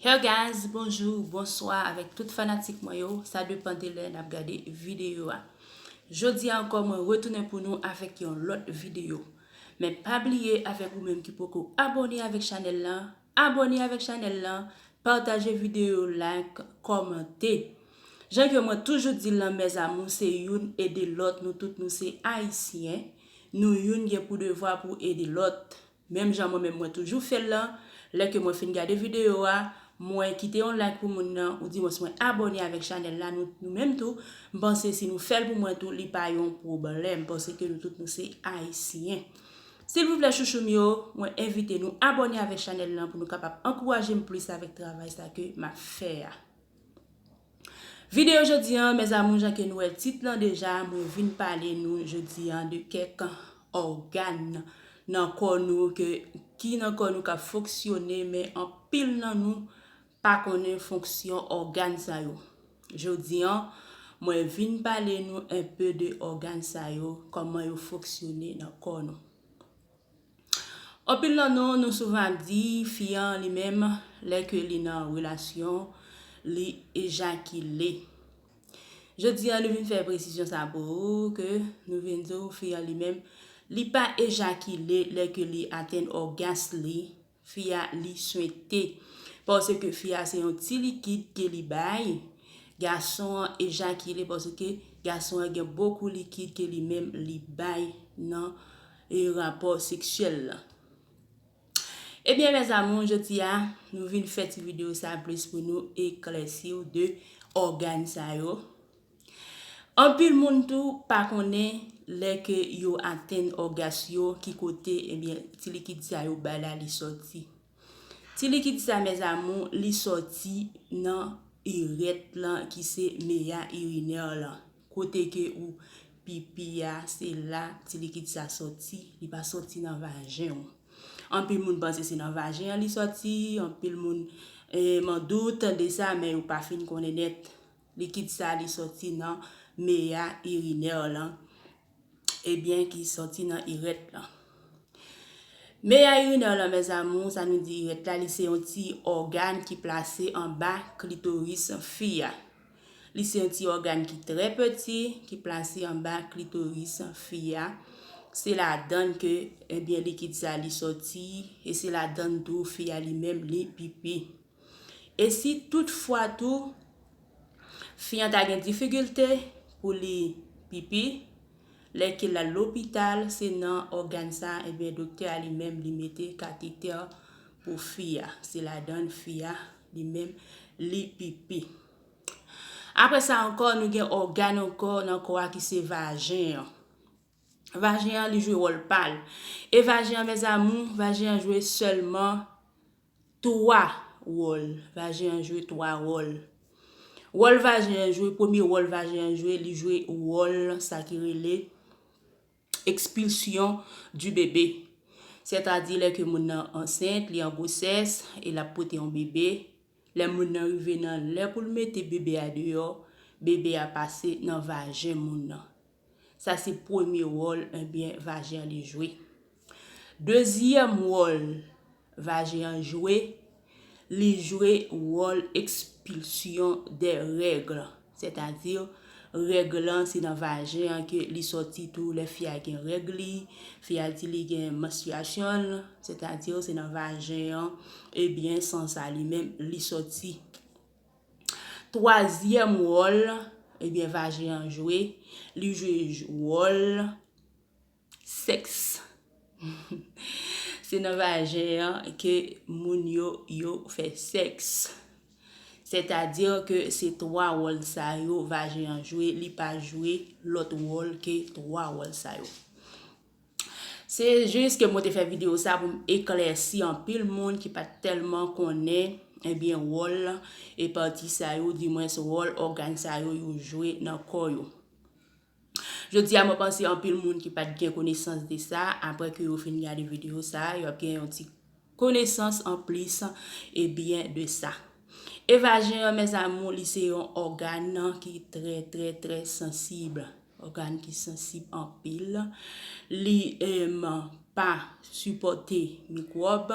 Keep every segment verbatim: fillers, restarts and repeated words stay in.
Hey guys, bonjou, bonswa avèk tout fanatik mwen yo. Sa depann de lè n ap gade videyo a. Jodi a ankò, mwen retounen pou nou avèk yon lòt videyo. Men pa bliye, avèk ou menm ki poko abòne avèk chanèl lan, abòne avèk chanèl lan, pataje videyo, like, kòmante. Jan ke mwen toujou di l lan, mes amours, se youn ede lòt, nou tout nou se Ayisyen. Nou youn gen pou devwa pou ede lòt. Menm jan mwen menm mwen toujou fè l lan, lè ke mwen fin gade videyo a, mwen kite yon like pou moun nan, oudimwens mwen abòne avèk chanèl la, nou, nou menm tou, m panse si nou fè l pou mwen tou, li pa yon pwoblèm, paske nou tout nou se Ayisyen. Silvouplè chouchou m yo, mwen envite nou abòne avèk chanèl lan pou nou kapab ankouraje m plis avèk travay sa ke m ap fè a. Videyo jodi an, mes amours, jan ke nou wè tit lan deja, mwen vin pale nou jodi an de kèk ògàn nan kò nou ke, ki nan kò nou k ap fonksyone, men anpil nan nou pa konnen fonksyon ògàn sa yo. Jodi an, mwen vin pale nou enpe de ògàn sa yo, kòman yo fonksyone nan kò nou. Anpil nan nou, nou souvan ap di fi an li menm, lè ke li nan relasyon, li ejakile. Jodi an, nou vin fè presizyon sa pou ou, ke nou vin di w fi an li menm, li pa ejakile lè ke li atenn ògas li, fi a li swete. Paske fi a se yon ti likid ke li bay, gason an ejakile paske gason an gen bokou likid ke li menm li bay nan e rapò seksyèl lan. Ebyen, mes amours, jodi a, nou vin fè ti videyo sa plis pou nou eklèsi w de ògàn sa yo. Anpil moun tou pa konnen lè ke yo atenn ògas yo, ki kote, ebyen, ti likid sa yo bay la li sòti. Ti likid sa, mes amours, li sòti nan irèt lan ki se meya irinè lan. Kote ke ou pipi a, se la ti likid sa sòti, li pa sòti nan vajen w. Anpil moun panse se nan vajen an li sòti, anpil moun, eh, an dout de sa, men yo pa fin konnen nèt. Likid sa, li sòti nan meya irinè lan, ebyen, ki sòti nan irèt lan. Meya irinè lan, mes amours, sa nou di irèt la, li se yon ti ògàn ki plase anba klitoris fi a. Li se yon ti ògàn ki trè piti, ki plase anba klitoris fi a. Se ladann ke, ebyen, likid sa li sòti, e se ladann tou fi a li menm li pipi. E si toutfwa tou, fi an ta gen difikilte pou li pipi, lè ke l al lopital, se nan ògàn sa, ebyen, doktè a li menm li mete katetè pou fi a. Se ladann fi a li menm li pipi. Apre sa ankò, nou gen ògàn ankò nan kò a ki se vajen an. Vajen an, li jwe wòl pa l. E vajen an, mes amours, vajen an jwe sèlman twa wòl. Vajen an jwe twa wòl. Wòl vajen an jwe, premye wòl vajen an jwe, li jwe wòl sa ki rele expulsion du bébé. Sètadi lè ke moun nan ansent, li an gwosès, e l ap pote yon bebe. Lè moun nan rive nan lè pou l mete bebe a deyò, bebe a pase nan vajen moun nan. Sa se premye wòl, ebyen, vajen an li jwe. Dezyèm wòl vajen an jwe, li jwe wòl expulsion des règles. Sètadi, règ lan, se nan vajen an ke li sòti tou, lè fi a gen règ li, fi a di li gen manstriyasyon l, sètadi, se nan vajen an, ebyen, san sa li menm, li sòti. Twazyèm wòl, ebyen, vajen an jwe, li jwe j-, wòl sèks. Se nan vajen an ke moun yo, yo fè sèks. Sètadi ke se twa wòl sa yo vajen an jwe, li pa jwe lòt wòl ke twa wòl sa yo. Se jis ke mwen te fè videyo sa pou m eklèsi anpil moun ki pa t tèlman konnen, ebyen, wòl e pati sa yo, dimwens wòl ògàn sa yo, yo jwe nan kò yo. Jodi a, mwen panse anpil moun ki pa t gen konesans de sa, apre ke yo fin gade videyo sa, yo ap gen yon ti konesans anplis, ebyen, de sa. E vajen an, mes amours, li se yon ògàn ki trè, trè, trè sansib. Ògàn ki sansib anpil. Li, em, pa sipòte mikwòb,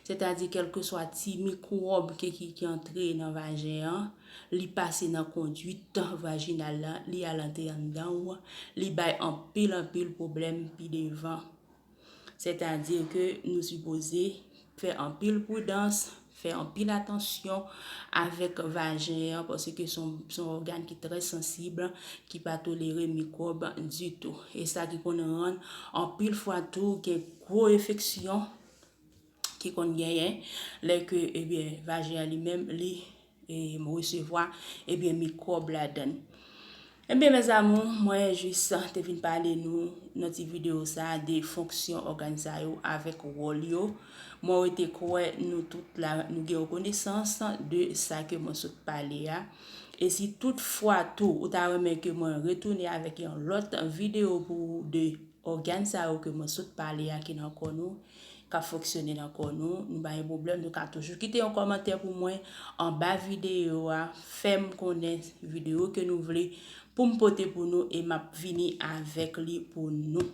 sètadi kèlkeswa ti mikwòb ke ki, ki antre nan vajen an, li pase nan kondwit vajinal la, li al antre anndan w, li bay anpil, anpil pwoblèm pi devan. Sètadi ke nou sipoze fè anpil pridans, fè anpil atansyon avèk vajen an, paske se yon, se yon ògàn ki trè sansib, ki pa tolere mikwòb ditou. E sa ki konn rann anpil fwa tou gen gwo enfeksyon ki konn genyen lè ke, ebyen, vajen an li menm, li, e, resevwa, ebyen, mikwòb ladan l. Ebyen, mes amours, mwen jis te vin pale nou nan ti videyo sa a de fonksyon ògàn sa yo avèk wòl yo. Mwen rete kwè nou tout la, nou gen rekonesans de sa ke mwen sot pale a. E si tout fwa tou ou ta renmen ke mwen retounen avèk yon lòt videyo pou ou de ògàn sa yo ke mwen sot pale a ki nan kò nou, k ap fonksyone nan kò nou, nou pa gen pwoblèm, nou ka toujou kite yon kòmantè pou mwen anba videyo a, fè m konnen videyo ke nou vle pou m pote pou nou e m ap vini avèk li pou nou.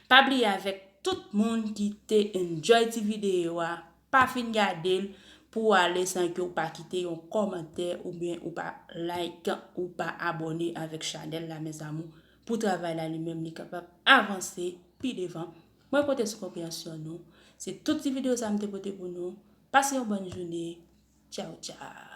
Pa bliye avèk tout moun ki te enjoy ti videyo a, pa fin gade l pou w ale san ke w pa kite yon kòmantè oubyen ou pa like, ou pa abòne avèk chanèl la, mes amours, pou travay la li menm li kapab avanse pi devan. Mwen konte sou konpreyansyon nou. Se tout ti videyo sa m te pote pou nou. Pase yon bòn jounen. Tchaw, tchaw.